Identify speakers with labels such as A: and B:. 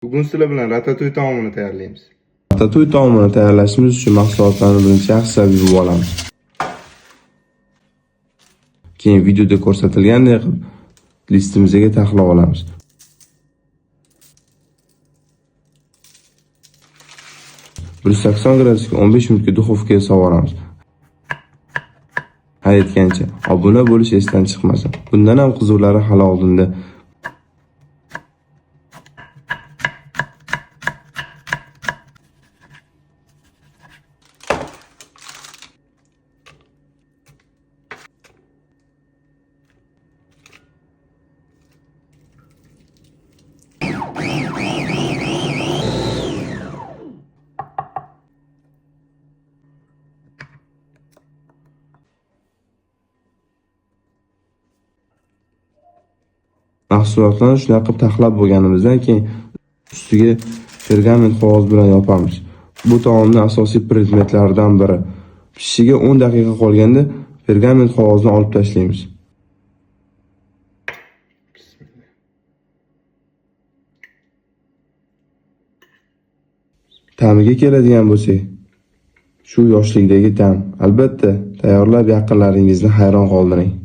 A: Bugun sizlar bilan ratatuy taomini tayyorlaymiz.
B: Ratatuy taomini tayyorlashimiz uchun mahsulotlarni birinchi yaxshilab yuvib olamiz. Keyin videoda ko'rsatilgandek qilib listimizga taxlab olamiz. 180 gradusga 15 minutga duxovkaga solib. Ha aytgancha, obuna bo'lish esdan chiqmasin. Bundan ham qiziqlari hali oldinda. Mahsulotlarni shunaqa qilib taxlab bo'lganimizdan keyin ustiga pergament qog'oz bilan yopamiz. Bu taomning asosiy predmetlaridan biri. Pishishiga 10 daqiqa qolganda pergament qog'ozni olib tashlaymiz. Ta'miga keladigan bo'lsak, shu yoshlikdagi ta'm. Albatta, tayyorlab yaqinlaringizni hayron qoldiring.